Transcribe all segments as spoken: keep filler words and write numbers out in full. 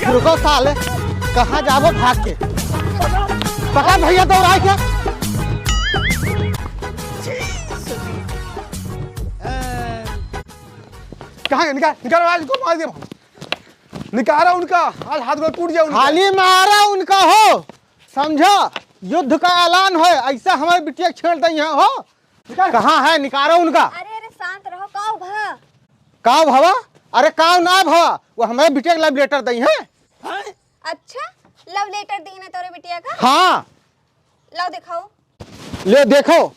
रुको साले, कहाँ जाबो भाग के? पकड़ भैया, दौड़ाए क्या? कहाँ है? निकाल, निकाल, आज को मार दिया। निकाला उनका, आज हाथ गोड़ टूट जाए उनका। खाली मारा उनका हो, समझा? युद्ध का ऐलान है, ऐसा हमारे बिटिया के छेड़ दई है हो। निकाल। कहाँ है? निकालो उनका। अरे, अरे, शांत रहो, काव भा? काव भवा? अरे, काव ना भवा, वो हमारे बिटिया के love letter दई है। अच्छा, love letter दीन है तोरे बिटिया का? हाँ। लाओ दिखाओ। ले देखो,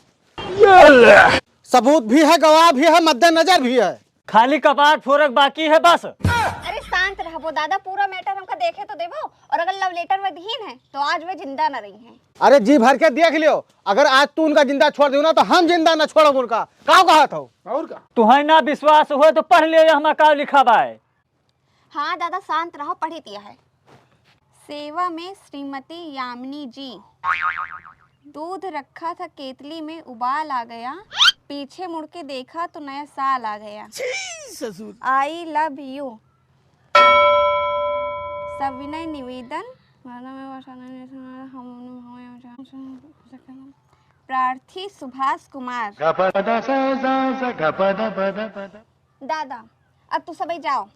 सबूत भी है, गवाह भी है, मद्देनजर भी है। खाली कपार फोरक बाकी है बस। अरे शांत रहबो दादा, पूरा matter हमका देखे तो देबो, और अगर love letter वे दीन है तो आज वे जिंदा न रही हैं। अरे जी भर के देख लियो, अगर आज तू उनका जिंदा छोड़ दियो ना तो हम जिंदा न छोड़ब उनका। का कहत हो? और का? तुहैं ना विश्वास हो तो पढ़ लियो, ये हमार का लिखा बा है। हाँ दादा, शांत रहो, पढ़ी दिया है। सेवा में श्रीमती यामिनी जी। दूध रखा था केतली में, उबाल आ गया। पीछे मुड़ के देखा तो नया साल आ गया। छी, ससुर। I love you। सविनय निवेदन। प्रार्थी सुभाष कुमार। दादा, अब तू सबई जाओ,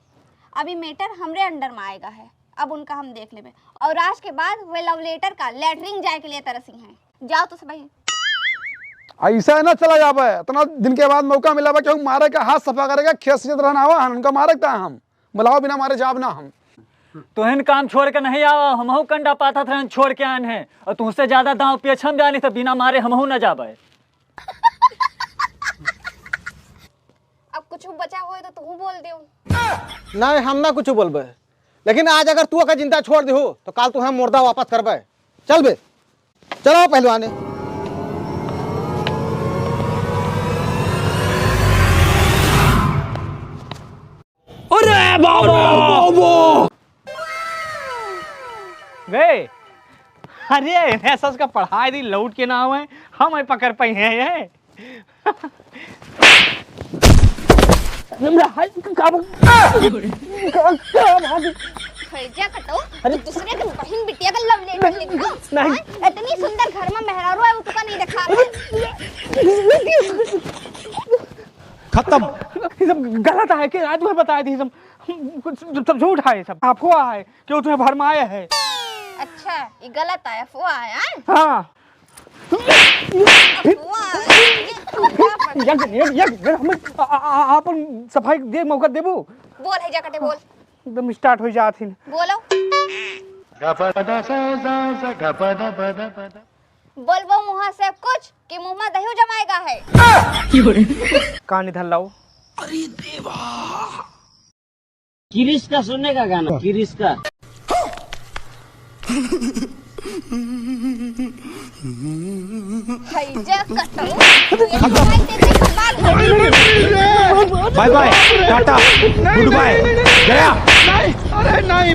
अभी matter हमरे under में आएगा है, अब उनका हम देख लेबे। और आज के बाद वे love letter का लेटरिन जाए के लिए तरसी हैं। जाओ तू सबई। ऐसा है ना, चला जाबे, इतना दिन के बाद मौका मिला बा, केहू मारे का हाथ सफा करेगा, खेत से रहना आवा हन, उनका मारे का हम, बुलाओ बिना मारे जाब ना हम। तुहिन काम छोड़ के नहीं आवा, हमहू कंडा पाथा थरन छोड़ के आन है, और तुमसे ज्यादा दांव पेच हम जानी तो बिना मारे हमहू ना जाबे। अब कुछ बचा होए तो तू बोल दियो। नहीं, हम ना कुछ बोलबे, लेकिन आज अगर तू अगर जिंदा छोड़ दिहू तो काल तू हम मुर्दा वापस करबे। चल बे, चलो पहलवाने। अरे बाबा! बे, अरे, इन्हें सस का पढ़ाई दी, लौट के ना आवे, हम ही पकड़ पाई हैं ये। हमरा हाय, का, का, का, का, है जा कटो, अरे। तू दूसरे के बहिन बिटिया का love letter लिख दो। नहीं। हाँ? इतनी सुंदर घर में मेहरारू है, वो तुका नहीं देखा। खत्म। ये सब गलत है कि आज मैं बता दी सब, सब, सब झूठ है, सब अफवाह है, क्यों तुम्हें भरमाया है। अच्छा, ये गलत है, अफवाह है, हैं? हाँ। अफवाह है, ये अफवाह है। एक मिनट, एक मिनट, हम आ, आ, आ, आपन सफाई दे मौका देबू? बोल है जा कटे बोल। एकदम start हो जात ही। बोलो। बोलबो मुँह से कुछ कि मुँह में दही जमाएगा है। कान इधर लाओ। अरे देवा। किरिश का सुनने का गाना, किरिश का। है जा कटो। Bye bye, tata, goodbye, गया। नहीं, अरे नहीं।